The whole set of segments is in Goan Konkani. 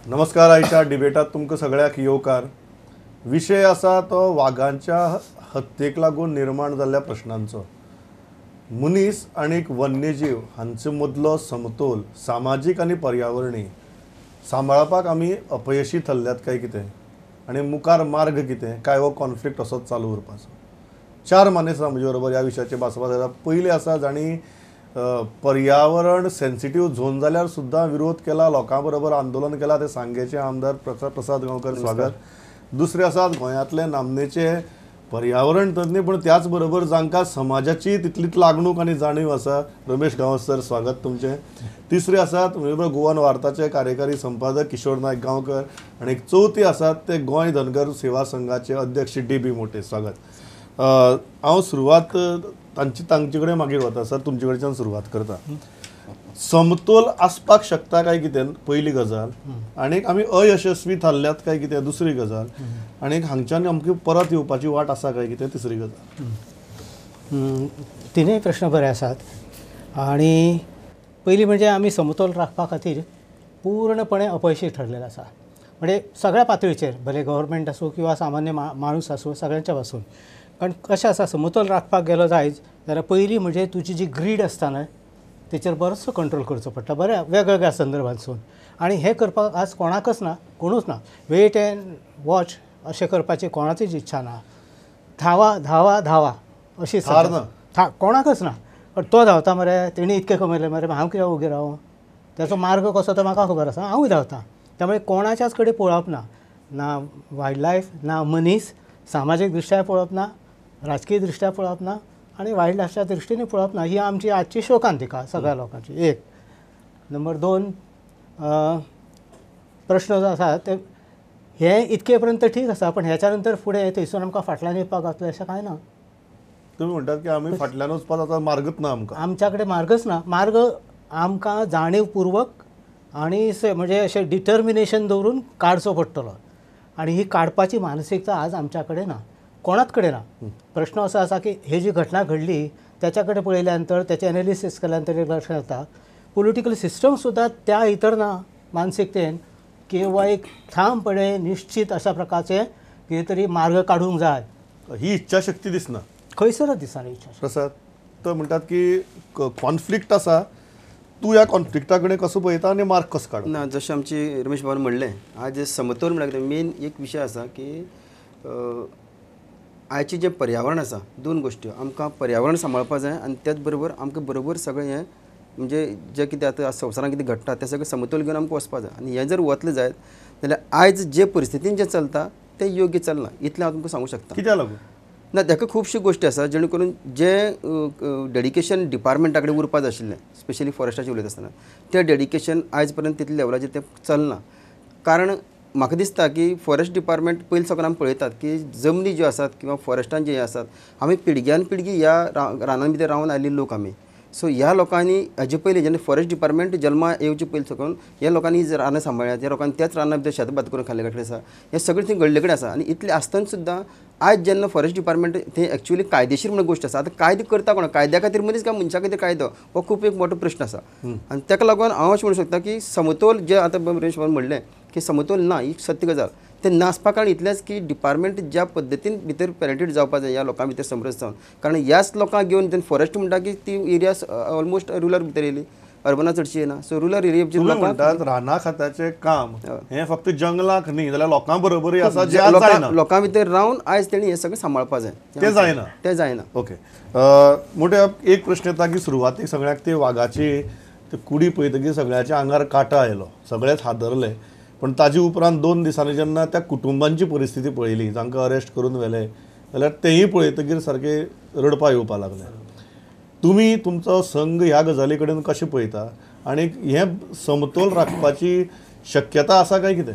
नमस्कार. आयच्या डिबेटात तुमकां सगळ्याक येवकार. विशय आसा तो वागांच्या हत्येक लागून निर्माण जाल्ल्या प्रश्नांचो. मनीस आनी वन्यजीव हांचे मदलो समतोल सामाजीक आनी पर्यावरणीय सांबाळपाक आमी अपयशी थरल्यात काय कितें आनी मुखार मार्ग कितें, काय हो कॉन्फ्लिक्ट असोच चालू उरपाचो. चार मानेस्त म्हजे बरोबर ह्या विशयाचे भासाभास जाता. पयले आसा जांणी पर्यावरण सेन्सिटीव झोन जाल्यार सुद्दां विरोध केला, लोकां बरोबर आंदोलन केला, ते सांगेचे आमदार प्रसाद गांवकर, स्वागत. दुसरे आसात गोंयांतले नामनेचे पर्यावरण तज्ञ पण त्याच बरोबर जांकां समाजाची तितलीच लागणूक आनी जाणीव आसा, रमेश गांवस सर, स्वागत तुमचें. तिसरे आसात गोवन वार्ताचे कार्यकारी संपादक किशोर नायक गांवकर आनी एक चवथी आसात ते गोंय धनगर सेवा संघाचे अध्यक्ष डी बी मोटे, स्वागत. हांव सुरवात तांचे कडेन मागीर वता. सर, तुमचे कडच्यान सुरवात करता. समतोल आसपाक शकता काय कितें पयली गजाल, आनी आमी अयशस्वी थारल्यात काय कितें दुसरी गजाल, आनी हांगच्यान आमकां परत येवपाची वाट आसा काय कितें तिसरी गजाल. तिनूय प्रश्न बरे आसात. आनी पयलीं म्हणजे आमी समतोल राखपा खातीर पूर्णपणे अपयशी ठरलेले आसा, म्हणजे सगळ्या पातळीचेर, भले गव्हर्मेंट आसूं किंवा सामान्य माणूस आसूं, सगळ्यांच्या पासून. कारण कशें आसा, समतोल राखपाक गेलो जायत जाल्यार पयलीं म्हणजे तुजी जी ग्रीड आसता न्हय तेचेर बरोचसो कंट्रोल करचो पडटा, बऱ्या वेगवेगळ्या संदर्भांतसून. आनी हें करपाक आज कोणाकच ना, कोणूच ना. वेट एंड वॉच अशें करपाची कोणाचीच इच्छा ना. धावा धावा धावा अशी ना, कोणाकच ना. पण तो धांवता मरे, तेणी इतकें कमयलें मरे, हांव कित्याक उगी रावूं, तेचो मार्ग कसो तो म्हाका खबर आसा, हांवूय धांवता. त्यामुळे कोणाच्याच कडेन पळोवप ना, ना वायल्ड लायफ, ना मनीस, सामाजीक दृश्ट्या पळोवप ना, राजकीय दृश्ट्या पळोवप ना आनी वायल्ड लायफच्या दृश्टीने पळोवप ना. ही आमची आजची शोकांतिका सगळ्या लोकांची. एक नंबर दोन प्रश्न जो आसा ते हे इतके पर्यंत ठीक आसा, पण ह्याच्या नंतर फुडें थंयसून आमकां फाटल्यान येवपाक गावतलें अशें कांय ना. तुमी म्हणटात की आमी फाटल्यान वचपाक आतां मार्गच ना आमकां, आमच्या कडेन मार्गच ना. मार्ग आमकां जाणीवपूर्वक आनी म्हणजे अशें डिटर्मिनेशन दवरून काडचो पडटलो, आनी ही काडपाची मानसिकता आज आमच्या कडेन ना, कोणाच कडेन ना. प्रश्न असो आसा की ही जी घटना घडली त्याच्या कडेन पळयल्या नंतर, त्याचें एनालिसीस केल्या नंतर एक लक्षात येता, पॉलिटिकल सिस्टम सुद्दां त्या इतर ना मानसिकतेन किंवा एक ठामपणे निश्चित अशा प्रकारचे कितें तरी मार्ग काडूंक जाय, ही इच्छाशक्ती दिसना, खंयसरच दिसना इच्छा. प्रसाद, तो म्हणटात की कॉन्फ्लिक्ट आसा, तूं ह्या कॉन्फ्लिक्टा कडेन कसो पळयता आनी मार्ग कसो काडटा? ना, जशें आमची रमेश बाबान म्हणलें, आज समतोल म्हणल्यार मेन एक विशय आसा की आयचें जें पर्यावरण आसा, दोन गोश्टी आमकां पर्यावरण सांबाळपाक जाय आनी त्याच बरोबर आमकां बरोबर सगळें हें म्हणजे जें कितें आतां संवसारांत कितें घडटा तें सगळें समतोल घेवन आमकां वचपाक जाय. आनी हें जर वतलें जायत जाल्यार आयज जे परिस्थितीन जें चलता तें योग्य चलना, इतलें हांव तुमकां सांगूंक शकता. कित्याक लागून ना, ताका खुबश्यो गोश्टी आसा जेणे करून जें डेडिकेशन डिपार्टमेंटा कडेन उरपाक जाय आशिल्लें, स्पेशली फॉरेस्टाचें उलयता आसतना, तें डेडिकेशन आयज पर्यंत तितले लेवलाचेर तें चलना. कारण म्हाका दिसता की फॉरेस्ट डिपार्टमेंट पयलीं साकून आमी पळयतात की जमनी ज्यो आसात किंवा फॉरेस्टान जे आसात, आमी पिळग्यान पिळगी ह्या रानां भितर रावन आयिल्ले लोक आमी. सो ह्या लोकांनी हाजे पयलीं जेन्ना फॉरेस्ट डिपार्टमेंट जल्मा येवचे पयलीं साकून ह्या लोकांनी रानां सांबाळ्ळ्यात, ह्या लोकांनी त्याच रानां भितर शेत भात करून खाल्ले कडेन आसा, हें सगळें थंय घडले कडेन आसा. आनी इतलें आसतना सुद्दां आयज जेन्ना फॉरेस्ट डिपार्टमेंट थंय एक्चुअली कायदेशीर म्हणून गोश्ट आसा, आतां कायदो करता कोण, कायद्या खातीर मनीस काय मनशा खातीर कायदो, हो खूब एक मोठो प्रश्न आसा. आनी ताका लागून हांव अशें म्हणूंक शकता की समतोल जे आतां रमेश बाबान म्हणलें की समतोल ना, ही सत्य गजाल. तें नासपा कारण इतलेंच की डिपार्टमेंट ज्या पद्दतीन भितर पेरेंटेड जावपाक जाय ह्या लोकां भितर समरस जावन, कारण ह्याच लोकांक घेवन जेन्ना फॉरेस्ट म्हणटा की ती एरिया ऑलमोस्ट रुरल भितर येयली, अर्बना चडशी येना. सो रुरल एरिया म्हणटात रानां खात्याचें काम हें फक्त जंगलाक न्ही जाल्यार लोकां बरोबरूय आसा, जे लोकां भितर रावन आयज तेणी हें सगळें सांबाळपाक जाय, तें जायना, तें जायना. ओके, मोठे एक प्रश्न येता की सुरवातीक सगळ्याक ते वागाची कुडी पळयतकीर सगळ्याच्या आंगार कांटो आयलो, सगळेच हादरले. पण ताजे उपरांत 2 दिसांनी जेन्ना त्या कुटुंबांची परिस्थिती पळयली, जांकां अरेस्ट करून व्हेले, जाल्यार तेंय पळयतकीर सारकें रडपा येवपाक लागलें. तुमी तुमचो संघ ह्या गजाली कडेन कशें पळयता आनी हें समतोल राखपाची शक्यता आसा काय कितें?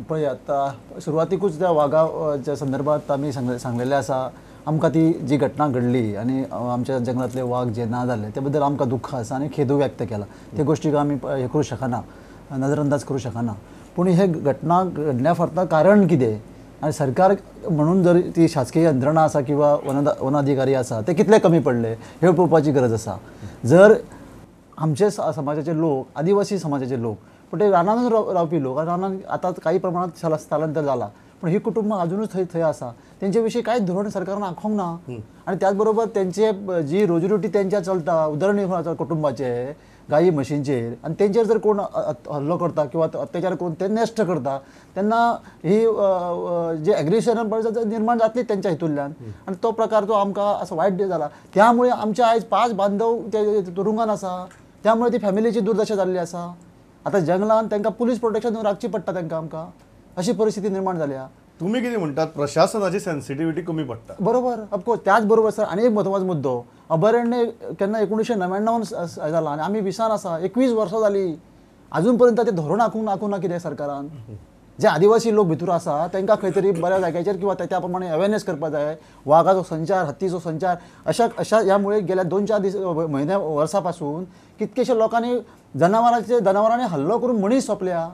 पळय, आतां सुरवातीकूच त्या वागाच्या संदर्भात आमी सांगलेलें आसा. आमकां ती जी घटना घडली आनी आमच्या जंगलांतले वाग जे ना जाले त्या बद्दल आमकां दुख्ख आसा आनी खेदू व्यक्त केला. त्या गोश्टीक आमी हें करूं शकना, नजरअंदाज करूं शकना. पूण हे घटना घडण्या फाटल्यान कारण कितें आनी सरकार म्हणून जर ती शासकीय यंत्रणा आसा किंवा वनाधिकारी आसा ते कितले कमी पडले हे पळोवपाची गरज आसा. जर आमचे समाजाचे लोक, आदिवासी समाजाचे लोक पूण ते रानानूच रावपी लोक रानान आतां काही प्रमाणात स्थलांतर जाला, पूण ही कुटुंबां अजुनूच थंय थंय आसा. तेंचे विशीं कांयच धोरण सरकारान आखोंक ना. आनी त्याच बरोबर तेंचे जी रोजीरोटी तेंच्या चलता, उदरनिर्वाह कुटुंबाचे गायी म्हशींचेर, आनी तेंचेर जर कोण हल्लो करता किंवा अत्याचार करून ते नश्ट करता तेन्ना ही जे एग्रेशन निर्माण जातली तेंच्या हितूंतल्यान. आनी तो प्रकार तो आमकां असो वायट जाला. त्यामुळे आमचे आयज 5 बांधव ते तुरुंगान आसा, त्यामुळे ती फॅमिलीची दुर्दशा जाल्ली आसा. आतां जंगलान तांकां पुलीस प्रोटेक्शन राखची पडटा तांकां, आमकां अशी परिस्थिती निर्माण जाल्या. तुम्ही कितें म्हणटात, प्रशासनाची सेन्सिटिविटी कमी पडटा? बरोबर, ऑफकोर्स. त्याच बरोबर सर आनी एक म्हत्वाचो मुद्दो, अभयारण्य केन्ना 1999 जाला आनी आमी 20 आसा, 21 वर्सां जाली, अजून पर्यंत ते धोरण आखूंक आखूंक ना कितें सरकारान. जे आदिवासी लोक भितर आसा तांकां खंय तरी बऱ्या जाग्याचेर किंवा त्या प्रमाणे अवेरनेस करपाक जाय. वागाचो संचार, हत्तीचो संचार अशा अशा ह्यामुळे गेल्या 2-4 दीस म्हयन्या वर्सां पासून कितकेशे लोकांनी जनावरांनी हल्लो करून मनीस सोंपल्या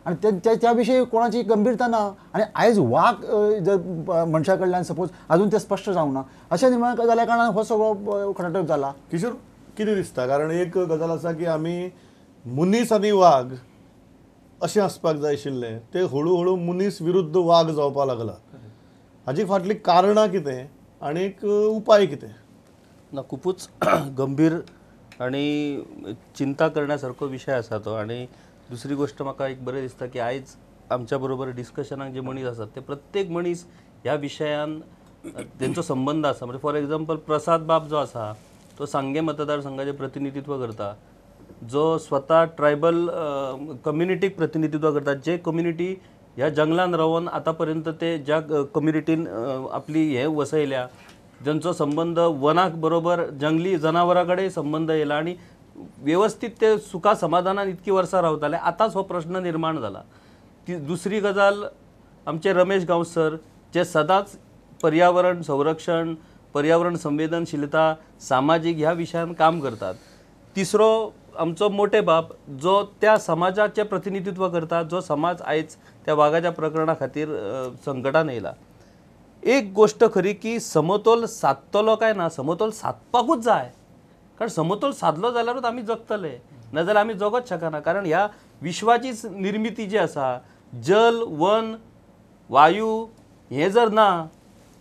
आनी त्या विशीं कोणाची गंभीरता ना. आनी आयज वाग जर मनशा कडल्यान सपोज अजून ते स्पश्ट जावंक ना, अशें निर्माण जाल्या कारणान हो सगळो खटाटोप जाला. किशोर, कितें दिसता? कारण एक गजाल आसा की आमी मनीस आनी वाग अशें आसपाक जाय आशिल्लें, ते हळू हळू मनीस विरुद्ध वाग जावपाक लागला. हाजी फाटलीं कारणां कितें आनीक उपाय कितें? ना, खुबूच गंभीर आनी चिंता करण्यासारको विशय आसा तो. आनी दुसरी गोष्ट म्हाका एक बरें दिसता की आयज आमच्या बरोबर डिस्कशनाक जे मनीस आसात ते प्रत्येक मनीस ह्या विशयान तेंचो संबंद आसा. म्हणजे फॉर एग्जाम्पल प्रसाद बाब जो आसा तो सांगे मतदारसंघाचें प्रतिनिधित्व करता, जो स्वता ट्रायबल कम्युनिटीक प्रतिनिधित्व करता, जे कम्युनिटी ह्या जंगलान रावन आतां पर्यंत ते ज्या कम्युनिटीन आपली हे वसयल्या, ज्यांचो संबंद वनाक बरोबर जंगली जनावरां कडेन संबंद येयला आनी व्यवस्थीत ते सुखा समाधानान इतकी वर्सां रावताले. आतांच हो प्रश्न निर्माण जाला. ती दुसरी गजाल, आमचे रमेश गांवस सर जे सदांच पर्यावरण संरक्षण, पर्यावरण संवेदनशीलता, सामाजीक ह्या विशयान काम करतात. तिसरो आमचो मोटे बाब जो त्या समाजाचें प्रतिनिधित्व करता, जो समाज आयज त्या वागाच्या प्रकरणा खातीर संकटान येयला. एक गोष्ट खरी की समतोल सादतलो काय ना, समतोल सादपाकूच जाय, कारण समतोल सादलो जाल्यारूच आमी जगतले, नाजाल्यार आमी जगत शकना. कारण ह्या विश्वाचीच निर्मिती जी आसा, जल, वन, वायू हें जर ना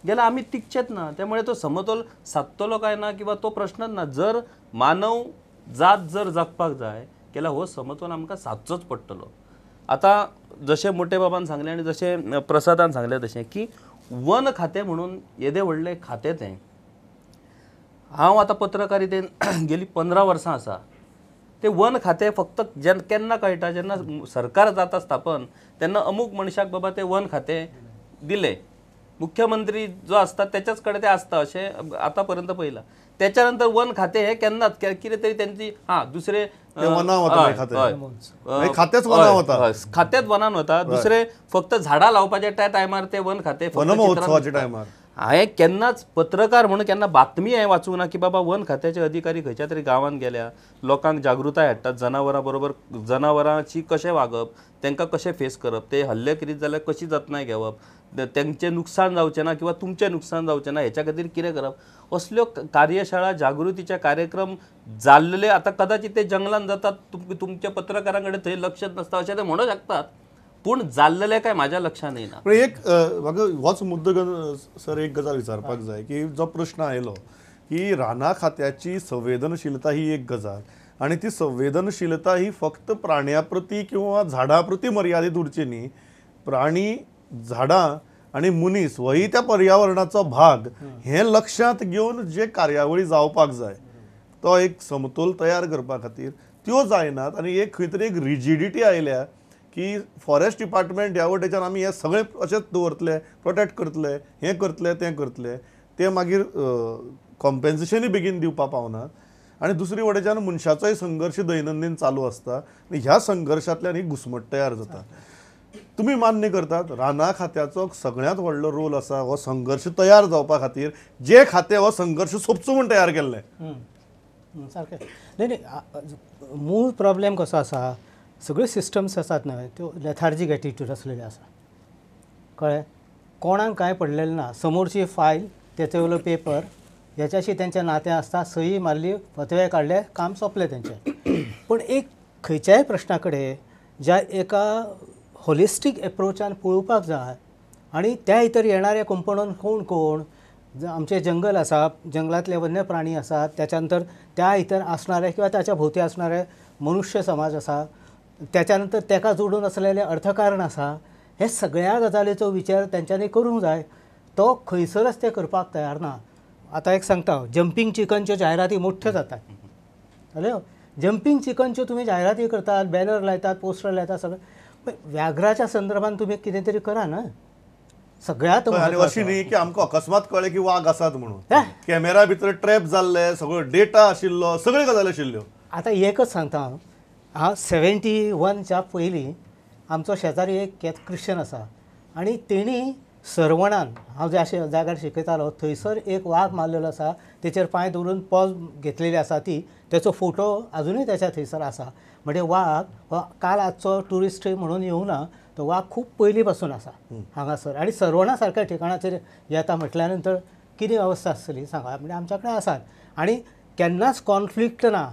जाल्यार आमी तिगचेच ना. त्यामुळे तो समतोल सादतलो काय ना किंवा तो प्रश्नच ना. जर मानव जात जर जगपाक जाय जाल्यार हो समतोल आमकां सादचोच पडटलो. आतां जशें मोटे बाबान सांगलें आनी जशें प्रसादान सांगलें तशें की वन खातें म्हणून येदें व्हडलें खातें तें. हांव आतां पत्रकारितेन गेली 15 वर्सां आसा. ते वन खातें फक्त जेन्ना केन्ना कळटा, जेन्ना सरकार जाता स्थापन तेन्ना अमूक मनशाक बाबा तें वन खातें दिलें, मुख्यमंत्री जो आसता त्याच्याच कडेन तें आसता अशें आतां पर्यंत पळयलां. त्याच्या नंतर वन खातें हें केन्नाच कितें तरी तेंची हां दुसरें खातेंच वनान वता, दुसरें फक्त झाडां लावपाच्या त्या टायमार तें वन खातें वनमहोत्सवाच्या टायमार. हांवें केन्नाच पत्रकार म्हणून केन्ना बातमी हांवें वाचूंक ना की बाबा वन खात्याचे अधिकारी खंयच्या तरी गांवांत गेल्या, लोकांक जागृताय हाडटात, जनावरां बरोबर जनावरांची कशें वागप, तांकां कशें फेस करप, ते हल्ले करीत जाल्यार कशी जतनाय घेवप, तेंचें नुकसान जावचें ना किंवा तुमचें नुकसान जावचें ना हेच्या खातीर कितें करप, असल्यो कार्यशाळा जागृतीचे कार्यक्रम जाल्ले आतां कदाचित ते जंगलान जातात, तुमच्या पत्रकारां कडेन थंय लक्षच नासता अशें ते म्हणूंक शकतात, पूण जाल्लें काय म्हाज्या लक्षांत येना. पण एक म्हाका होच मुद्दो सर एक गजाल विचारपाक जाय की जो प्रश्न आयलो की राना खात्याची संवेदनशीलता ही एक गजाल आनी ती संवेदनशीलता ही फक्त प्राण्या प्रती किंवा झाडां प्रती मर्यादीत उरची न्ही, प्राणी, झाडां आनी मनीस होय त्या पर्यावरणाचो भाग हें लक्षांत घेवन जे कार्यावळी जावपाक जाय तो एक समतोल तयार करपा खातीर त्यो जायनात आनी एक खंय तरी एक रिजिडिटी आयल्या की फॉरेस्ट डिपार्टमेंट ह्या वटेच्यान आमी हें सगळें अशेंच दवरतले, प्रोटेक्ट करतले, हें करतले, तें करतले, ते मागीर कॉम्पेन्सेशनूय बेगीन दिवपाक पावनात आनी दुसरी वटेच्यान मनशाचोय संघर्श दैनंदीन चालू आसता आनी ह्या संघर्शांतल्यान ही घुसमट तयार जाता. तुमी मान्य करतात राना खात्याचो सगळ्यांत व्हडलो रोल आसा हो संघर्श तयार जावपा खातीर, जे खातें हो संघर्श सोंपचो म्हूण तयार केल्लें. सारकें न्ही न्ही, मूळ प्रॉब्लेम कसो आसा, सगळ्यो सिस्टम्स आसात न्हय त्यो लेथार्जीक एटिट्यूड आसलेले आसा, कळ्ळें, कोणाक कांय पडलेलें ना, समोरची फायल तेचे वयलो पेपर हेच्याशी तेंचें नातें आसता, सही मारली, फतवे काडले, काम सोंपलें तेंचें. पूण एक खंयच्याय प्रश्ना कडेन ज्या एका होलिस्टीक एप्रोचान पळोवपाक जाय आनी त्या भितर येणारे कंपोनंट कोण कोण, आमचें जंगल आसा, जंगलांतले वन्य प्राणी आसात, त्याच्या नंतर त्या भितर असणारे किंवा त्याच्या भोवती असणारे मनुष्य समाज आसा, त्याच्या नंतर तेका जोडून असलेलें अर्थकारण आसा, हे सगळ्या गजालीचो विचार तेंच्यांनी करूंक जाय. तो खंयसरच ते करपाक तयार ना. आतां एक सांगता, जंपींग चिकनच्यो जायराती मोठ्यो जातात. हॅलो, जंपींग चिकनच्यो तुमी जायराती करतात, बॅनर लायतात, पोस्टर लायतात, सगळें. व्याघ्राच्या संदर्भात तुमी कितें तरी करा ना. सगळ्यांत अशी न्ही की आमकां अकस्मात कळ्ळें की वाग आसात म्हणून, कॅमेरा भितर ट्रॅप जाल्ले, सगळो डेटा आशिल्लो, सगळ्यो गजाली आशिल्ल्यो. आतां एकच सांगता हांव, हांव 71च्या पयलीं आमचो शेजारी एक क्रिश्चन आसा आनी तेणी सरवणान, हांव ज्या जाग्यार शिकयतालो थंयसर एक वाग मारलेलो आसा, तेचेर पांय दवरून पॉज घेतलेली आसा ती, तेचो फोटो आजुनूय तेच्या थंयसर आसा. म्हणजे वाग हो काल आजचो ट्युरिस्ट म्हणून येवना, तो वाग खूब पयलीं पासून आसा हांगासर आनी सरवणा सारक्या ठिकाणाचेर येता म्हटल्या नंतर कितें अवस्था आसतली सांगा. म्हणजे आमच्या कडेन आसात आनी केन्नाच कॉन्फ्लिक्ट ना.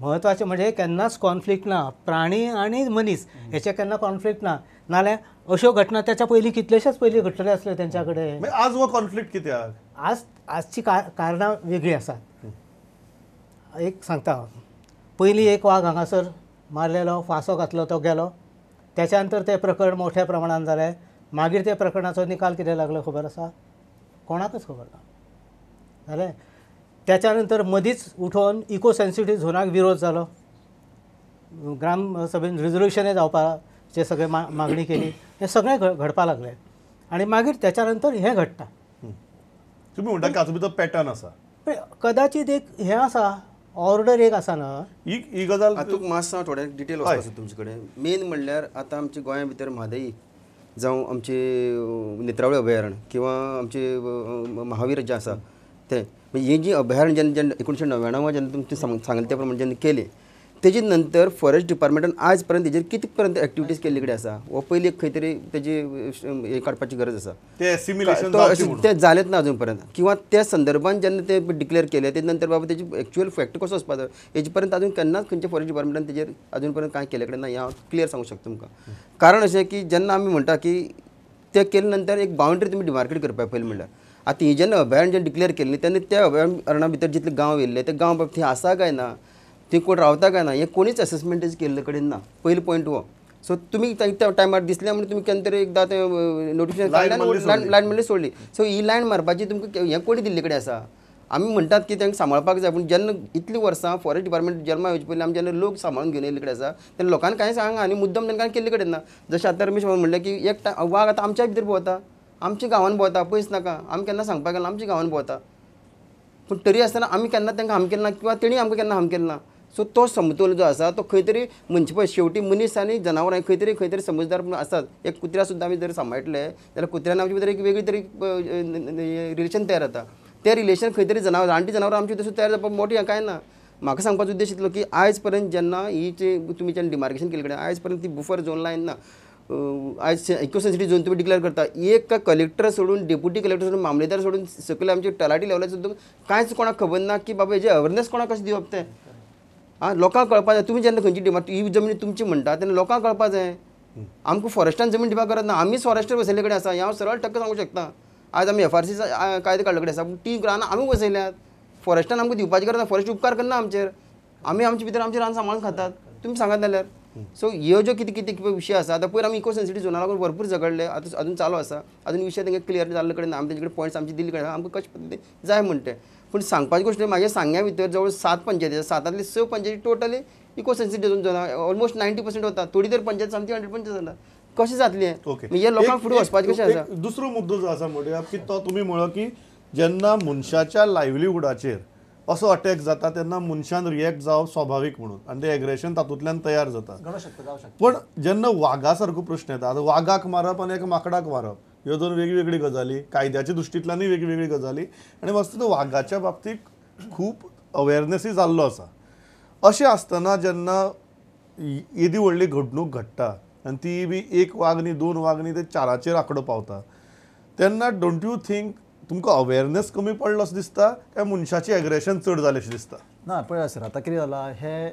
म्हत्वाचें म्हणजे केन्नाच कॉन्फ्लिक्ट ना, प्राणी आनी मनीस हेचे केन्ना कॉन्फ्लिक्ट ना. नाल्यार अश्यो घटना त्याच्या पयलीं कितलेशेच पयलीं घडटले आसले तेंच्या कडेन. आज हो कॉन्फ्लिक्ट कित्याक? आज आजची कारणां वेगळीं आसात. एक सांगता, पयलीं एक वाग हांगासर मारलेलो, फांसो घातलो, तो गेलो. त्याच्या नंतर तें प्रकरण मोठ्या प्रमाणान जालें. मागीर त्या प्रकरणाचो निकाल कितें लागलो खबर आसा? कोणाकच खबर ना. जालें. त्याच्या नंतर मदींच उठोवन इको सेन्सिटीव झोनाक विरोध जालो, ग्रामसभेन रिजोल्युशनय जावपाचें सगळें मागणी केली, हें सगळें घडपाक लागलें आनी मागीर त्याच्या नंतर हें घडटा. तुमी म्हणटा की हातूंत भितर पॅटर्न आसा, कदाचीत एक हें आसा, ऑर्डर एक आसा ना. ही गजाल हातूंत मातसो थोडें डिटेल वचपाचो तुमचे कडेन. मेन म्हणल्यार आतां आमच्या गोंया भितर म्हादई जावं आमचे नेत्रावळी अभयारण्य किंवा आमचे महावीर जें आसा तें, म्हणजे ही जी अभयारण्य जेन्ना जेन्ना 1999 जेन्ना तुमचें सांगलें त्या प्रमाणे जेन्ना केलें तेजे नंतर फॉरेस्ट डिपार्टमेंटान आज पर्यंत तेजेर कितें पर्यंत एक्टिविटीज केल्ले कडेन आसा हो पयलीं खंय तरी तेजी हें काडपाची गरज आसा. तें जालेंच ना अजून पर्यंत, किंवा त्या संदर्भान जेन्ना ते डिक्लेअर केलें ते नंतर बाबा तेजी एक्चुअल फॅक्ट कसो वचपा जाय हेजे पर्यंत अजून केन्नाच खंयच्या फॉरेस्ट डिपार्टमेंटान तेजेर अजून पर्यंत कांय केल्ले कडेन ना, हें हांव क्लियर सांगूंक शकता तुमकां. कारण अशें की जेन्ना आमी म्हणटा की तें केले नंतर एक बाउंड्री तुमी डिमार्केट करपाक पयलीं म्हणल्यार आतां ही जेन्ना अभयारण्य जेन्ना डिक्लेअर केल्ली तेन्ना त्या अभयारण्या भितर जितले गांव येयल्ले ते गांव बाबा थंय आसा काय ना, थंय कोण रावता काय ना, हें कोणीच एसेसमेंट केल्ले कडेन ना. पयलो पॉयंट हो. सो तुमी त्या टायमार दिसलें म्हणून तुमी केन्ना तरी एकदां तें नोटिफिकेशन काडलें, लायन मारली सोडली. सो ही लायन मारपाची तुमकां हें कोणी दिल्ले कडेन आसा? आमी म्हणटात की तांकां सांबाळपाक जाय, पूण जेन्ना इतलीं वर्सां फॉरेस्ट डिपार्टमेंट जल्मा येवचे पयलीं आमी जेन्ना लोक सांबाळून घेवन येयल्ले कडेन आसा तेन्ना लोकांनी कांय सांगना आनी मुद्दम तांकां केल्ले कडेन ना. जशें आतां रमेश बाबा म्हणलें की एक वाग आतां आमच्या भितर भोंवता, आमच्या गांवान भोंवता, पयस नाका, आमी केन्ना सांगपाक गेला आमच्या गांवान भोंवता, पूण तरी आसतना आमी केन्ना तांकां हार्म केलें ना किंवा तेणी आमकां केन्ना हार्म केलें ना. सो तो समतोल जो आसा तो खंय तरी म्हणजे पळय शेवटी मनीस आनी जनावरां खंय तरी खंय तरी समजदार म्हणून आसात. एक कुत्र्या सुद्दां आमी जर सांबाळटले जाल्यार कुत्र्यान आमचे भितर एक वेगळी तरी रिलेशन तयार जाता, तें रिलेशन खंय तरी जनावर रानटी जनावरां आमचे भितर तयार जावपाक मोठी कांय ना. म्हाका सांगपाचो उद्देश इतलो की आयज पर्यंत जेन्ना ही जी तुमी जेन्ना डिमार्केशन केल्ले कडेन आयज पर्यंत ती बुफर झोन लायन ना. आयज इको सेन्सिटीव झोन तुमी डिक्लेअर करता, एक कलेक्टर सोडून डेप्युटी कलेक्टर सोडून मामलेदार सोडून सकयल आमचे तलाठी लेवलार सुद्दां कांयच कोणाक खबर ना की बाबा हेजें अवेरनेस कोणाक कशें दिवप तें. आं, लोकांक कळपा जाय. तुमी जेन्ना खंयची डिमार्क ही जमीन तुमची म्हणटा तेन्ना लोकांक कळपा जाय. आमकां फॉरेस्टान जमीन दिवपाक गरज ना, आमीच फॉरेस्टर बसयल्ले कडेन आसा हें हांव सरळ टक्क सांगूंक शकता. आयज आमी FRC कायदो काडले कडेन आसा, पूण ती रानां आमी बसयल्यात, फॉरेस्टान आमकां दिवपाची गरज ना. फॉरेस्ट उपकार करना आमचेर, आमी आमचे भितर आमचें रान सांबाळून खातात, तुमी सांगात जाल्यार. सो ह्यो ज्यो कितें कितें विशय आसा आतां पयर आमी इको सेन्सिटीव झोना लागून भरपूर झगडले, आतां अजून चालू आसा, अजून विशय तांकां क्लियर जाल्ले कडेन ना. आमी तेंचे कडेन पॉयंट्स आमचे दिल्ले कडेन आमकां कशें पद्दतीन जाय म्हणटे. पूण सांगपाची गोश्ट म्हाज्या सांग्या भितर जवळ 7 पंचायती आसा, 7तांतली 6 पंचायती totally eco sensitive zone almost 90% वता, थोडी तर पंचायत सामकी 100% जाता. कशें जातलें म्हणजे लोकांक फुडें वचपाचें कशें आसा. दुसरो मुद्दो जो आसा म्हणल्यार की तो तुमी म्हणलो की जेन्ना मनशाच्या लायवलीहुडाचेर असो अटॅक जाता तेन्ना मनशान रिएक्ट जावप स्वाभावीक म्हणून आनी तें एग्रेशन तातूंतल्यान तयार जाता. पण जेन्ना वागा सारको प्रश्न येता, आतां वागाक मारप आनी एका माकडाक मारप ह्यो दोन वेगवेगळी गजाली, कायद्याच्या दृश्टींतल्यानूय वेगवेगळी गजाली, आनी वस्तू वागाच्या बाबतीत खूब अवेरनेसूय जाल्लो आसा. अशें आसतना जेन्ना येदी व्हडली घडणूक घडटा आनी ती बी एक वाग न्ही दोन वाग न्ही ते 4चेर आंकडो पावता तेन्ना don't you think तुमकां अवेरनेस कमी पडलो असो दिसता काय मनशाची एग्रेशन चड जालें अशें दिसता? ना पळय सर, आतां कितें जालां हे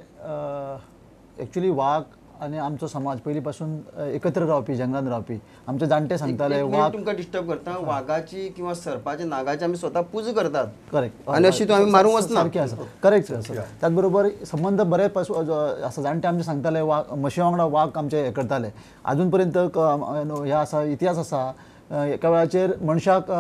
एक्चुली वाग आनी आमचो समाज पयलीं पासून एकत्र रावपी, जंगलान रावपी. आमचे जाणटे सांगताले वाग तुमकां डिस्टर्ब करता, वागाची किंवा सर्पाची नागाची आमी स्वता पुजा करतात. करेक्ट. आनी अशी तूं आमी मारूंक वचना. सारकें आसा, करेक्ट आसा. त्याच बरोबर संबंद बरे पासून आसा. जाणटे आमचे सांगताले वाग म्हशी वांगडा वाग आमचे हे करताले. आजून पर्यंत हे आसा, इतिहास आसा. एका वेळाचेर मनशाक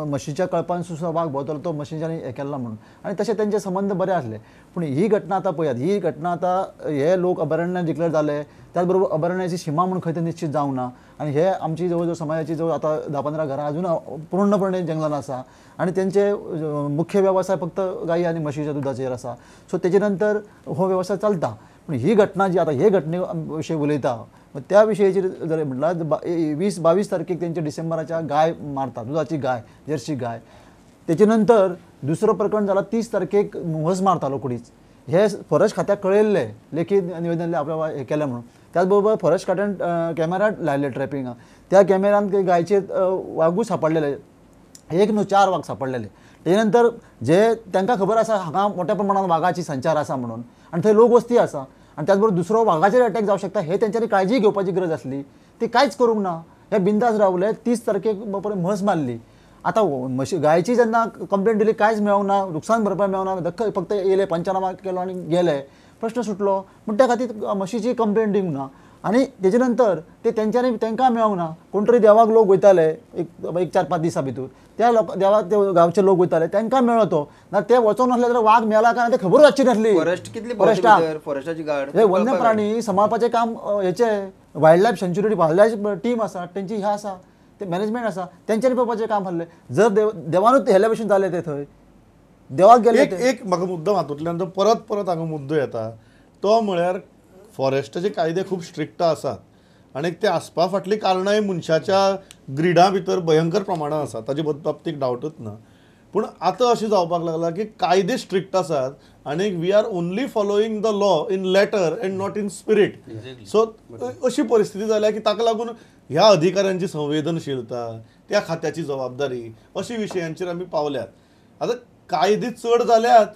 म्हशीच्या कळपान सुद्दां वाग भोंवतालो, तो म्हशींच्यानी हें केल्लो म्हणून, आनी तशें तेंचे संबंद बरे आसले. पूण ही घटना आतां पळयात, ही घटना आतां हे लोक अभयारण्य डिक्लेअर जाले, त्याच बरोबर अभयारण्याची शिमा म्हूण खंय तरी निश्चित जावंक ना. आनी हे आमची जवळ जवळ समाजाची जवळ आतां 10-15 घरां अजून पूर्णपणे जंगलान आसा आनी तेंचे मुख्य वेवसाय फक्त गायी आनी म्हशीच्या दुदाचेर आसा. सो तेजे नंतर हो वेवसाय चलता. पूण ही घटना जी आतां हे घटने विशयी उलयता त्या विशयाचेर जर म्हटल्यार 20-22 तारखेक तेंच्या डिसेंबराच्या गाय मारता, दुदाची गाय, जर्सी गाय. तेचे नंतर दुसरो प्रकरण जाला 30 तारखेक म्हस मारतालो कुडीच. हे फॉरेस्ट खात्याक कळयल्लें, लेखी निवेदन आपल्या हें केलें म्हणून. त्याच बरोबर फॉरेस्ट खात्यान कॅमेरा लायले ट्रॅपिंगाक, त्या कॅमेरान गायचे वागूय सापडलेले, 1 न्हू 4 वाग सापडलेले. तेजे नंतर जे तांकां खबर आसा हांगा मोठ्या प्रमाणान वागाची संचार आसा म्हणून आनी थंय लोक वस्ती आसा आनी त्याच बरोबर दुसरो वागाचेर अटॅक जावंक शकता, हे तेंच्यांनी काळजी घेवपाची गरज आसली, ती कांयच करूंक ना. हे बिंदास रावले. 30 तारखेक म्हस मारली. आतां म्हशी गायची जेन्ना कंप्लेंट दिली कांयच मेळोंक ना, नुकसान भरपाय मेळोंक ना, धक्क फक्त येयले पंचनामा केलो आनी गेले, प्रश्न सुटलो. पूण त्या खातीर म्हशीची कंप्लेंट दिवंक ना. आनी तेजे नंतर ते तेंच्यांनी तांकां मेळोंक ना. कोण तरी देवाक लोक वयताले एक 4-5 दिसां भितर, त्या लोक देवाक ते गांवचे लोक वयताले तांकां मेळ्ळो तो ना. ते वचोंक नासले जाल्यार वाग मेला काय ते खबरूच आसची नासली. फॉरेस्ट कितली फॉरेस्टाक, फॉरेस्टाची गार्ड हे वन्य प्राणी सांबाळपाचें काम हेचे wild life sanctuary, wild life team आसा तेंची, ह्या आसा ते मॅनेजमेंट आसा, तेंच्यांनी पळोवपाचें काम आसलें. जर देवानूच हेल्या भशेन जालें ते थंय देवाक गेले. एक म्हाका मुद्दम हातूंतल्यान जो परत परत हांगा मुद्दो येता तो म्हळ्यार फॉरेस्टाचे कायदे खूब स्ट्रिक्ट आसात आनी ते आसपा फाटली कारणांय मनशाच्या ग्रिडा भितर भयंकर प्रमाणान आसा, ताजे बाबतीक डावटूच ना. पूण आतां अशें जावपाक लागलां की कायदे स्ट्रिक्ट आसात आनी we are only following the law in letter and not in spirit. So अशी परिस्थिती जाल्या की ताका लागून ह्या अधिकाऱ्यांची संवेदनशीलता, त्या खात्याची जबाबदारी अशी विशयांचेर आमी पावल्यात. आतां कायदे चड जाल्यात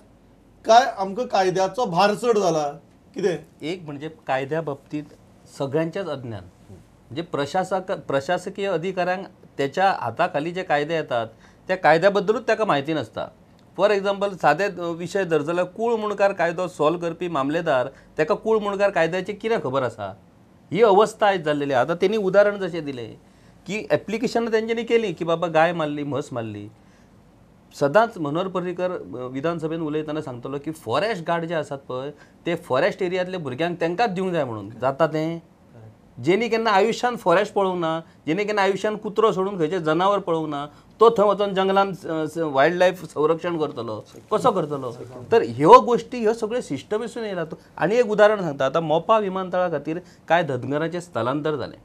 काय आमकां कायद्याचो भार चड जाला कितें? एक म्हणजे कायद्या बाबतीत सगळ्यांच्याच अज्ञान, म्हणजे प्रशासकीय अधिकाऱ्यांक त्याच्या हाताखाली जे कायदे येतात त्या कायद्याबद्दलूच ताका म्हायती नासता. फॉर एग्जाम्पल सादे विशय धर जाल्यार कूळ मुणकार कायदो सॉल्व करपी मामलेदार ताका कूळ मुणकार कायद्याची कितें खबर आसा? ही अवस्था आयज जाल्लेली. आतां तेणी उदाहरण जशें दिलें की एप्लिकेशनां तेंच्यांनी केली की बाबा गाय मारली, म्हस मारली. सदांच मनोहर पर्रीकर विधानसभेन उलयतना सांगतलो की फॉरेस्ट गार्ड जे आसात पळय ते फॉरेस्ट एरियांतले भुरग्यांक तांकांच दिवंक जाय म्हणून. जाता तें जेणी केन्ना आयुश्यान फॉरेस्ट पळोवंक ना, जेणी केन्ना आयुश्यान कुत्रो सोडून खंयचें जनावर पळोवंक ना, तो थंय वचोन जंगलान वायल्ड लायफ संरक्षण करतलो, कसो करतलो? तर ह्यो गोश्टी ह्यो सगळ्यो सिस्टमीसून येयला. आनी एक उदाहरण सांगता, आतां मोपा विमानतळा खातीर कांय धनगरांचें स्थलांतर जालें.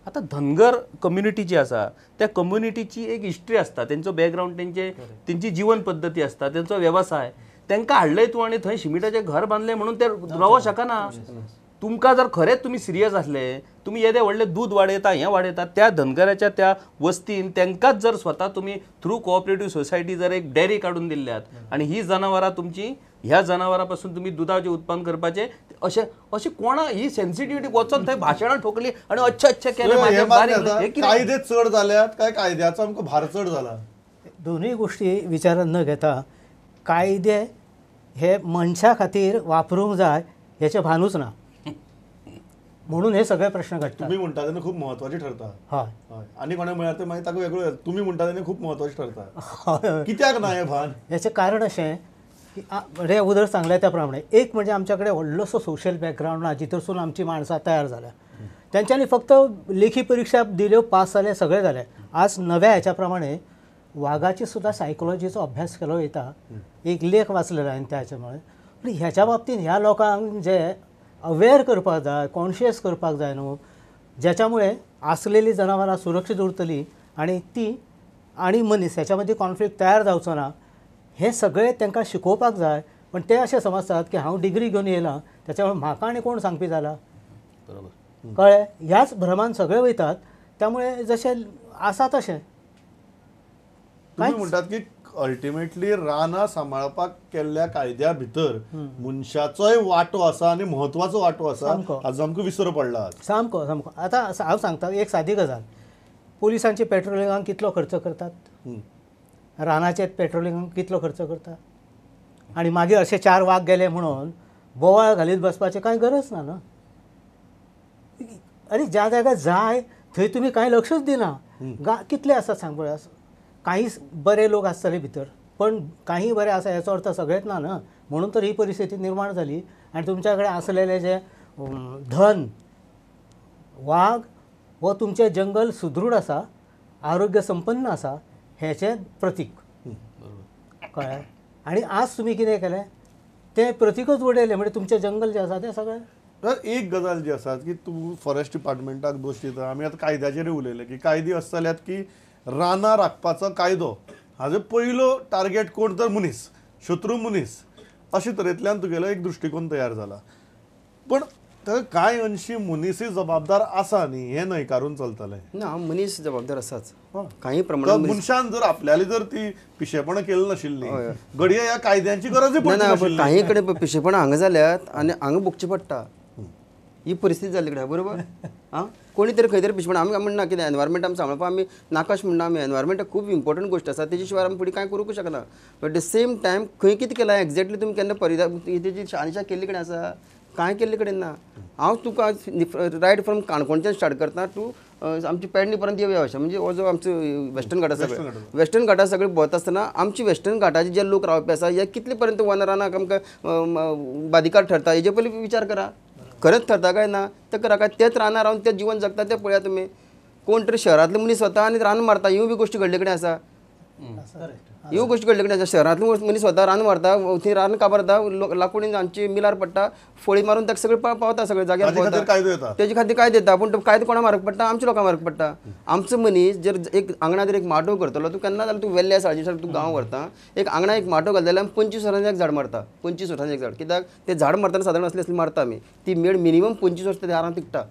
आतां धनगर कम्युनिटी जी आसा त्या कम्युनिटीची एक हिस्ट्री आसता, तेंचो बॅकग्रावंड, तेंची जिवन पद्दती आसता, तेंचो वेवसाय. तांकां हाडलंय तूं आनी थंय शिमिटाचें घर बांदलें म्हणून ते रावंक शकना. तुमकां जर खरेंच तुमी सिरियस आसले, तुमी येदे व्हडलें दूद वाडयता, हें वाडयता, त्या धनगराच्या त्या वस्तीन तांकांच जर स्वता तुमी थ्रू कोऑपरेटीव सोसायटी जर एक डेअरी काडून दिल्यात आनी ही जनावरां तुमची, ह्या जनावरां पासून तुमी दुदाचें उत्पन्न करपाचें, अशें अशें कोणा ही सेन्सिटिविटी वचोन थंय भाशणां ठोकली आनी अच्छे अच्छे केलें. कायदे चड जाल्यात काय कायद्याचो आमकां भार चड जाला? दोनूय गोश्टी विचारात न घेता कायदे हे मनशा खातीर वापरूंक जाय हेचें भानूच ना म्हणून हे सगळे प्रश्न घडटा. तुम्ही म्हणटा तेन्ना खूब म्हत्वाचे ठरता. हय, आनी कोणा म्हळ्यार ते मागीर ताका वेगळो, तुमी म्हणटा तेन्ना खूब म्हत्वाचे ठरता. कित्याक ना हें भान? हेचें कारण अशें की म्हणजे अगोदर सांगलें त्या प्रमाणे एक म्हणजे आमच्या कडेन व्हडलोसो सोशल बॅकग्रावंड ना जितरसून आमची माणसां तयार जाल्या, तेंच्यांनी फक्त लेखी परिक्षा दिल्यो, पास जाले, सगळें जालें. आज नव्या हेच्या प्रमाणे वागाची सुद्दां सायकोलॉजीचो अभ्यास केलो वयता. एक लेख वाचलेलो हांवें त्या हेच्या मुळे. पूण ह्याच्या बाबतीन ह्या लोकांक जे अवेअर करपाक जाय, कॉन्शियस करपाक जाय न्हू, ज्याच्यामुळे आसलेली जनावरां सुरक्षीत उरतली आनी ती आनी मनीस ह्याच्या मदीं कॉन्फ्लिक्ट तयार जावचो ना, हें सगळें तांकां शिकोवपाक जाय. पण ते अशें समजतात की हांव डिग्री घेवन येयलां त्याच्यामुळे म्हाका आनी कोण सांगपी जाला, बरोबर कळ्ळें? ह्याच भ्रमान सगळे वयतात. त्यामुळे जशें आसा तशें तुम्ही म्हणटात की अल्टिमेटली रानां सांबाळपाक केल्ल्या कायद्या भितर मनशाचोय वांटो आसा आनी म्हत्वाचो वांटो आसा, हाजो आमकां विसर पडला. सामको सामको. आतां हांव सांगता एक सादी गजाल, पोलिसांचे पेट्रोलिंगाक कितलो खर्च करतात, रानाचे पेट्रोलिंगाक कितलो खर्च करतात, आनी मागीर अशे 4 वाग गेले म्हणून बोवाळ घालीत बसपाचें कांय गरज ना न्हू. आनी ज्या जाग्यार जाय थंय तुमी कांय लक्षच दिना. कितले आसात सांग पळोवया, काही बरे लोक आसतले भितर, पण काही बरे आसा हेचो अर्थ सगळेच ना न्हू. म्हणून तर ही परिस्थिती निर्माण जाली. आनी तुमच्या कडेन आसलेलें जें धन वाग हो तुमचें जंगल सुदृढ आसा, आरोग्य संपन्न आसा हेचें प्रतीक, कळ्ळें. आनी आज तुमी कितें केलें तें प्रतिकच उडयलें, म्हणजे तुमचें जंगल जें आसा तें सगळें. एक गजाल जी आसा की तूं फॉरेस्ट डिपार्टमेंटाक दोश दिता, आमी आतां कायद्याचेरूय उलयले की कायदे अशे जाल्यात की रानां राखपाचो कायदो हाजो पयलो टार्गेट कोण तर मनीस, शत्रू मनीस, अशे तरेंतल्यान तुगेलो एक दृश्टिकोन तयार जाला. पण ताका कांय अंशी मनीसय जबाबदार आसा न्ही, हें न्हयकारून चलतलें ना. मनीस जबाबदार आसाच काही प्रमाणात. मनशान जर आपल्याली जर ती पिशेपणां केली नाशिल्ली घडये ह्या कायद्यांची गरजूय पडची नाशिल्ली. काही कडेन पिशेपणां हांगा जाल्यात आनी हांगा भोगचें पडटा, ही परिस्थिती जाल्ली कडेन बरोबर. आं, कोणी तरी खंय तरी पिशेपणां आमी म्हणना कितें एनवायरमेंट आमी सांबाळपा आमी नाकाश म्हणना, आमी एनवायरमेंट खूब इम्पॉर्टंट गोश्ट आसा, तेजे शिवाय आमी फुडें कांय करूंक शकना. बट the same time खंय कितें केलां एक्झॅक्टली तुमी केन्ना परिधा तेजी शहानिशा केल्ली कडेन आसा, कांय केल्ले कडेन ना. हांव तुका रायट फ्रॉम काणकोणच्यान स्टार्ट करता टू आमची पेडणे पर्यंत येवया अशें, म्हणजे हो जो आमचो वेस्टर्न घाट आसा, वेस्टर्न घाटा सगळे भोंवता आसतना आमची वेस्टर्न घाटाचे जे लोक रावपी आसा हे कितले पर्यंत वन रानाक आमकां बादिकार ठरता हेजे पयलीं विचार करा. खरेंच ठरता काय ना तें करा, काय तेच रानां रावन तें जिवन जगता तें पळया तुमी. कोण तरी शहरांतले मनीस वता आनी रान मारता, ह्यो बी गोश्टी घडले कडेन आसा, ह्यो गोश्टी घडले कडेन आसा. शहरांतले मनीस स्वता रान मारता, थंय रान काबारता, लाकूड आमची मिलार पडटा, फळी मारून ताका सगळें पावता, सगळे जाग्यार पावता, तेजे खातीर कायदो येता. पूण तो कायदो कोणा मारक पडटा, आमच्या लोकांक मारक पडटा. आमचो मनीस जर एक आंगणा जर एक माटोव करतलो, तूं केन्ना जाल्यार तूं वेल्ल्या साळजी तूं गांव व्हरता, एक आंगणा एक माटोव घालता जाल्यार 25 वर्सांनी एक झाड मारता, 25 वर्सांनी एक झाड. कित्याक तें झाड मारतना सादारण असली असली मारता आमी, ती मेड मिनिमम 25 वर्सां त्या दारान तिकटा,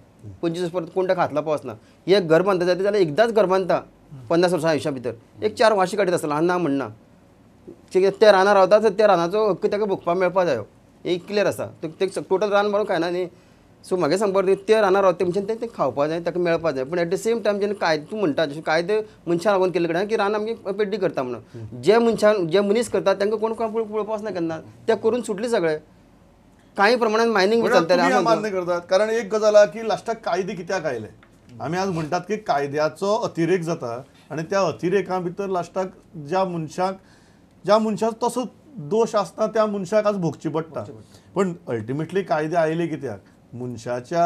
25 वर्स परत कोण ताका हात लावपा वचना. एक घर बांदता जाल्यार एकदांच घर बांदता 50 वर्सां आयुश्या भितर, एक 4 वाशी काडीत आसतलो, ना म्हणना त्या रानां रावता तर त्या रानाचो हक्क ताका भोगपाक मेळपा जायो, एक क्लियर आसा. ते टोटल रान मारून खायना न्ही. सो म्हागे सांगपाक ते रानां रावता तेमच्यान तें खावपा जाय, ताका मेळपा जाय. पूण एट the same time जेन्ना कायदे तूं म्हणटा जशें कायदे मनशां लागून केल्ले कडेन की रान आमची पेड्डी करता म्हणून, जे मनशान जे मनीस करता तांकां कोण पळोवपा वचना केन्ना, ते करून सुटले सगळे. कांय प्रमाणान मायनींग चलतलें मान्य करतात. कारण एक गजाल आहा की लास्टाक कायदे कित्याक आयले, आमी आज म्हणटात की कायद्याचो अतिरेक जाता आनी त्या अतिरेका भितर लास्टाक ज्या मनशाक तसो दोश आसता त्या मनशाक आज भोगची पडटा. पण अल्टिमेटली कायदे आयले कित्याक, मनशाच्या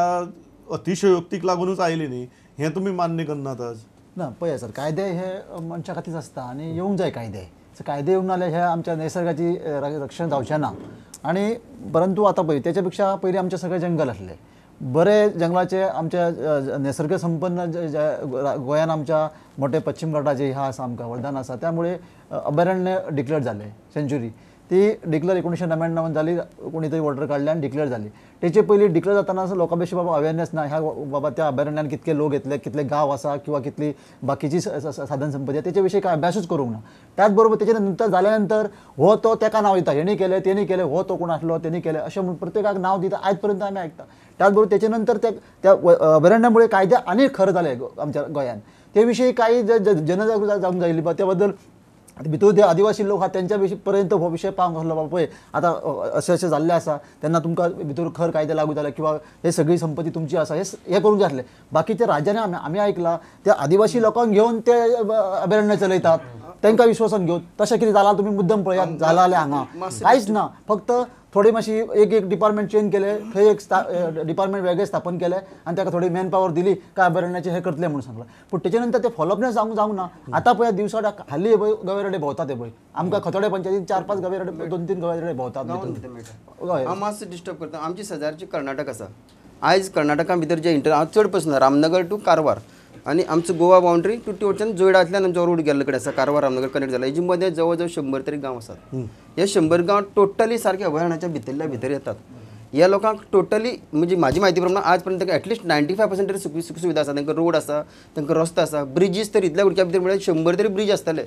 अतिशयोक्तीक लागूनच आयले न्ही, हें तुमी मान्य करनात आज. ना पळय सर, कायदे हे मनशा खातीर आसता आनी येवंक जाय कायदे. कायदे येवंक नाजाल्यार हे आमच्या निसर्गाची रक्षण जावचें ना. आनी परंतु आतां पळय तेच्या पेक्षा पयलीं आमचें सगळें जंगल आसलें, बरे जंगलाचे आमच्या निसर्ग संपन्न गोंयान आमच्या मोठे पश्चिम घाटाचे ह्या आसा आमकां वरदान आसा, त्यामुळे अभयारण्य डिक्लेअर जालें, सेंच्युरी ती डिक्लेअर 1999 जाली, कोणी तरी ऑर्डर काडली आनी डिक्लेअर जाली. तेचे पयलीं डिक्लेअर जाताना लोकां बेशी बाबा अवेरनेस ना, ह्या बाबा त्या अभयारण्यान कितके लोक येतले, कितले गांव आसा किंवा कितली बाकीची साधन संपत्ती तेचे विशीं कांय अभ्यासूच करूंक ना. त्याच बरोबर तेचे नंतर जाल्या नंतर हो तो तेका नांव दिता, हेणी केलें तेणी केलें, हो तो कोण आसलो तेणी केलें, अशें म्हूण प्रत्येकाक नांव दिता, आयज पर्यंत आमी आयकता. त्याच बरोबर तेचे नंतर त्या अभयारण्यामुळे कायदे आनी खर जाले आमच्या गोंयान, ते विशीं कांय जनजागृती जावंक जाय त्या बद्दल भितर जे आदिवासी लोक आहा तेंच्या विशीं पर्यंत हो विशय पावंक आसलो बाबा पळय आतां अशें अशें जाल्लें आसा, तेन्ना तुमकां भितर खर कायदे लागू जाले किंवा हे सगळी संपत्ती तुमची आसा, हे करूंक जाय आसलें. बाकीच्या राज्यांनी आमी आयकलां त्या आदिवासी लोकांक घेवन ते अभयारण्य चलयतात, तांकां विश्वासान घेवन. तशें कितें जालां तुमी मुद्दम पळयात, जालां जाल्यार हांगा कांयच ना, फक्त थोडी मातशी एक एक डिपार्टमेंट चेंज केले, थंय एक डिपार्टमेंट वेगळें स्थापन केलें आनी ताका थोडी मॅन पावर दिली काय अभयारण्याचें हें करतलें म्हणून सांगलां. पूण तेचे नंतर ते फॉलोअप जावंक जावंक ना. आतां पळय दिवसाड हालीं पळय गवेरेडे भोंवतात ते पळय, आमकां खतोडे पंचायतीन 4-5 गवेरेडे, 2-3 गवेरेडे भोंवतात. हांव मातसो डिस्टर्ब करता. आमची शेजारची कर्नाटक आसा, आयज कर्नाटका भितर जे इंटर हांव चड पसून रामनगर टू कारवार आनी आमचो गोवा बाउंड्री टू वटच्यान जोयडांतल्यान आमचो रोड गेल्ले कडेन आसा, कारवार रामनगर कनेक्ट जाला. हेजे मदें जवळ जवळ 100 तरी गांव आसात. हे 100 गांव टोटली सारके अभयारण्याच्या भितरल्या भितर येतात. ह्या लोकांक टोटली म्हणजे म्हाजी म्हायती प्रमाण आज पर्यंत तांकां एटलिस्ट 95% तरी सुख सुविधा आसा. तांकां रोड आसा, तांकां रस्तो आसा, ब्रिजीस तर इतल्या गुडक्या भितर म्हळ्यार 100 तरी ब्रीज आसतले.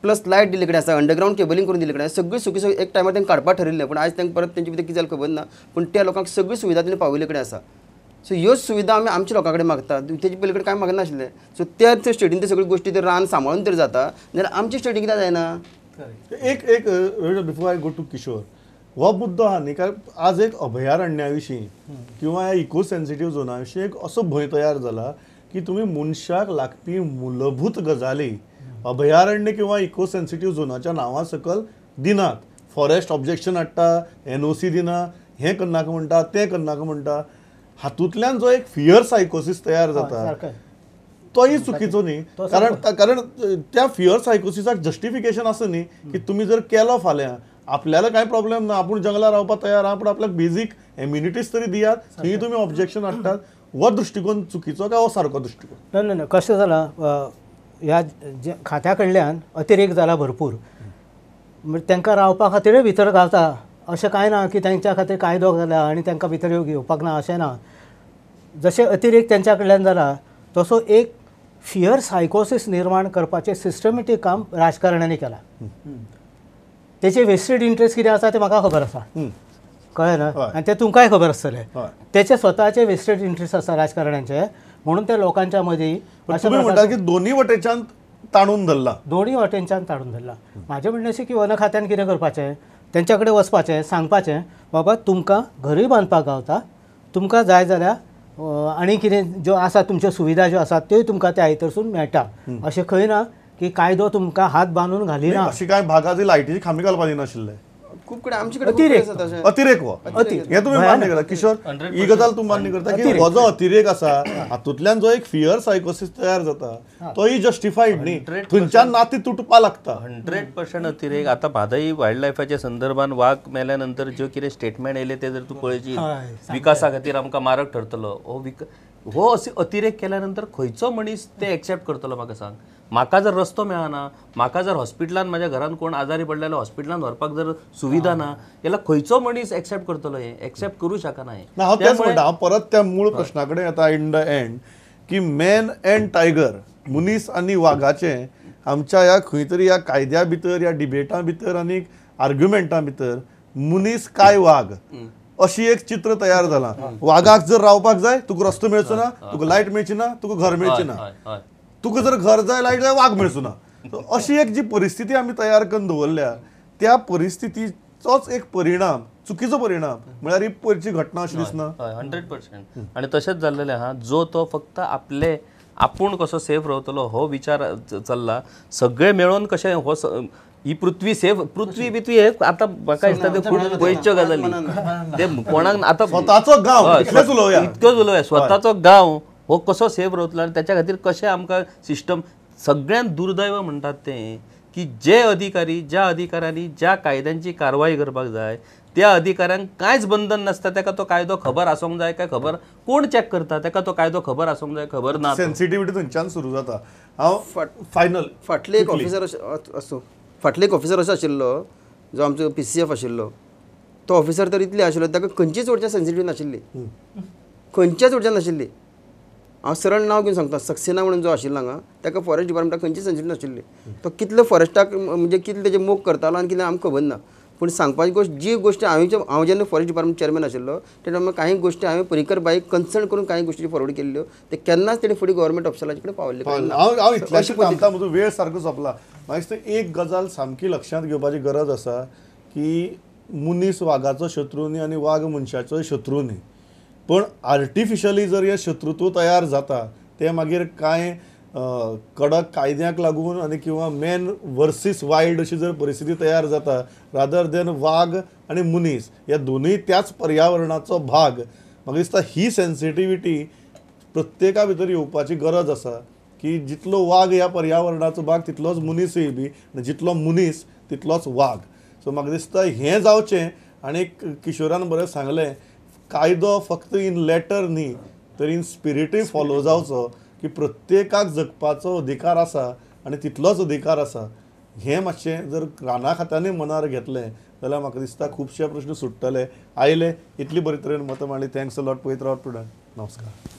प्लस लायट दिल्ले कडेन आसा, अंडरग्रावंड केबलिंग करून दिल्ले कडेन आसा, सगळी सुखी एक टायमार तांकां काडपाक ठरिल्लें, पूण आयज तांकां परत तेंचे भितर कितें जालें खबर ना, पूण त्या लोकांक सगळी सुविधा तेणी पावयल्ले कडेन आसा. सो ह्यो सुविधा आमी आमच्या लोकां कडेन मागता, तेजे पयली कडेन कांय मागनाशिल्लें. सो त्या स्टेटीन ते सगळी गोश्टी ते रान सांबाळून तरी जाता, जाल्यार आमच्या स्टेटीन कित्याक जायना? एक एक before I go to Kishore, हो मुद्दो आहा न्ही, कारण आज एक अभयारण्या विशीं किंवा ह्या इको सेन्सिटीव झोना विशीं एक असो भंय तयार जाला की तुमी मनशाक लागपी मूलभूत गजाली अभयारण्य किंवा इको सेन्सिटीव झोनाच्या नांवा सकल दिनात. फॉरेस्ट ऑब्जेक्शन हाडटा, एनओसी दिना, हें करनाका म्हणटा, तें करनाका म्हणटा. हातूंतल्यान जो एक फियर सायकोसीस तयार जाता तोय चुकीचो न्ही, कारण कारण त्या फियर सायकोसिसाक जस्टिफिकेशन आसा न्ही की तुमी जर केलो फाल्यां आपल्याला कांय प्रॉब्लेम ना, आपूण जंगलां रावपाक तयार आहा, पूण आपल्याक बेजीक एम्युनिटीज तरी दियात, थंय तुमी ऑब्जेक्शन हाडटात. हो दृश्टिकोन चुकीचो काय हो सारको दृश्टिकोन? ना ना ना, कशें जालां ह्या खात्या कडल्यान अतिरेक जाला भरपूर, तांकां रावपा खातीरूय भितर घालता अशें कांय ना की तांच्या खातीर कायदो जाला आनी तांकां भितर घेवपाक ना अशें ना. जशें अतिरेक तांच्या कडल्यान जाला तसो एक फियर सायकोसीस निर्माण करपाचें सिस्टमॅटीक काम राजकारण्यांनी केलां. तेचे वेस्टेड इंट्रस्ट कितें आसा तें म्हाका खबर आसा, कळ्ळें ना, आनी तें तुमकांय खबर आसतलें. तेचे स्वताचे वेस्टेड इंट्रस्ट आसा राजकारण्यांचे, म्हणून ते लोकांच्या मदीं तुमी म्हणटा की दोन्ही वटेच्यान ताणून धरला, दोन्ही वटेनच्यान ताणून धरला. म्हाजें म्हणणें अशें की वन खात्यान कितें करपाचें, तेंच्या कडेन वचपाचें, सांगपाचें बाबा तुमकां घरूय बांदपाक गावता, तुमकां जाय जाल्यार आनी कितें ज्यो आसा तुमच्यो सुविधा ज्यो आसात त्योय तुमकां त्या भितरसून मेळटा. अशें खंय ना की कायदो तुमकां हात बांदून घालिना. अशी कांय भागाची लायटीची खांबी घालपा दिनाशिल्ले खूब कडेन आमचे कडेन अतिरेक हो, हे तुमी मान्य करता किशोर? ही गजाल तूं मान्य करता की हो जो अतिरेक आसा हातूंतल्यान जो एक फियर सायकोसीस तयार जाता तोय जस्टिफाईड न्ही, थंयच्यान नाती तुटपा लागता. 100% अतिरेक. आतां म्हादय वायल्ड लायफाच्या संदर्भान वाग मेल्या नंतर ज्यो कितें स्टेटमेंट येयले ते जर तूं पळयशी, विकासा खातीर आमकां मारक ठरतलो हो हो असे अतिरेक केल्या नंतर खंयचो मनीस ते एक्सेप्ट करतलो म्हाका सांग? म्हाका जर रस्तो मेळना, म्हाका जर हॉस्पिटलान म्हाज्या घरान कोण आजारी पडले जाल्यार हॉस्पिटलान व्हरपाक जर सुविधा ना जाल्यार खंयचो मनीस एक्सेप्ट करतलो? हें एक्सेप्ट करूं शकना. हें हांव तेंच म्हणटा, हांव परत त्या मूळ प्रश्ना कडेन येता इन the and की मॅन अँड टायगर, मनीस आनी वागाचें आमच्या ह्या खंय तरी ह्या कायद्या भितर, ह्या डिबेटा भितर आनी आर्ग्युमेंटा भितर मनीस काय वाग अशी एक चित्र तयार जालां. वागाक जर रावपाक जाय तुका रस्तो मेळचो ना, तुका लायट मेळची ना, तुका घर मेळची ना, तुका जर घर जाय लायट जाय वाग मेळचो ना. अशी एक जी परिस्थिती आमी तयार करून दवरल्या त्या परिस्थितीचोच एक परिणाम, चुकीचो परिणाम म्हळ्यार ही पयरची घटना अशी दिसना. 100%. आनी तशेंच जाल्लेलें आहा, जो तो फक्त आपले आपूण कसो सेफ रावतलो हो विचार चल्ला. सगळे मेळोन कशें हो ही पृथ्वी सेफ, पृथ्वी बिथवी हे आतां म्हाका दिसता ते खूब पयसच्यो गजाली, ते कोणाक आतां स्वताचो गांव इतलेच उलोवया, इतक्योच उलोवया, स्वताचो गांव हो कसो सेफ रावतलो आनी त्याच्या खातीर कशें आमकां सिस्टम. सगळ्यांत दुर्दैव म्हणटात तें की जे अधिकारी, ज्या अधिकाऱ्यांनी ज्या कायद्यांची कारवाई करपाक जाय त्या अधिकाऱ्यांक कांयच बंधन नासता. ताका तो कायदो खबर आसूंक जाय काय खबर कोण चॅक करता, ताका तो कायदो खबर आसूंक जाय खबर ना. सेन्सिटिविटी थंयच्यान सुरू जाता. हांव फायनल फाटले एक ऑफिसर असो, फाटले एक ऑफिसर असो आशिल्लो जो आमचो PCF आशिल्लो, तो ऑफिसर तर इतले आशिल्लो ताका खंयचीच वटच्यान सेन्सिटिविटी नाशिल्ली, खंयच्याच वटच्यान नाशिल्ली. हांव सरळ नांव घेवन सांगता, सक्सेना म्हणून जो आशिल्लो हांगा, ताका फॉरेस्ट डिपार्टमेंटाक खंयची सेन्सिटिविटी नाशिल्ली. तो कितलो फॉरेस्टाक म्हणजे कितले तेजे मोग करतालो आनी कितें आमकां खबर ना. पूण सांगपाची गोश्ट, जी गोश्ट हांवें जेन्ना फॉरेस्ट डिपार्टमेंट चेअरमॅन आशिल्लो त्या टायमार कांय गोश्टी हांवें परिकर बाईक कन्सर्न करून कांय गोश्टी फॉरवर्ड केल्ल्यो, ते केन्नाच तेणी फुडें गव्हर्मेंट ऑफिसराचे कडेन पावल्ले. हांव इतल्याशें थांबता, म्हजो वेळ सारको सोंपला. म्हाका दिसता एक गजाल सामकी लक्षांत घेवपाची गरज आसा की मनीस वागाचो शत्रू न्ही आनी वाग मनशाचोय शत्रू न्ही, पण आर्टिफिशली जर हें शत्रुत्व तयार जाता तें मागीर कांय कडक कायद्याक लागून आनी किंवा मॅन वर्सीस वायल्ड अशी जर परिस्थिती तयार जाता रादर देन वाग आनी मनीस ह्या दोनूय त्याच पर्यावरणाचो भाग. म्हाका दिसता ही सेन्सिटिविटी प्रत्येका भितर येवपाची गरज आसा की जितलो वाग ह्या पर्यावरणाचो भाग तितलोच मनीसय बी, आनी जितलो मनीस तितलोच वाग. सो म्हाका दिसता हें जावचें. आनी किशोरान बरें सांगलें, कायदो फक्त इन लेटर न्ही तर इन स्पिरिटूय फॉलो जावचो की प्रत्येकाक जगपाचो अधिकार आसा आनी तितलोच अधिकार आसा. हें मातशें जर राना खात्यांनी मनार घेतलें जाल्यार म्हाका दिसता खुबशे प्रश्न सुट्टले. आयले इतली बरे तरेन मतां मांडली, thanks a lot. पळयत रावत प्रुडंट. नमस्कार.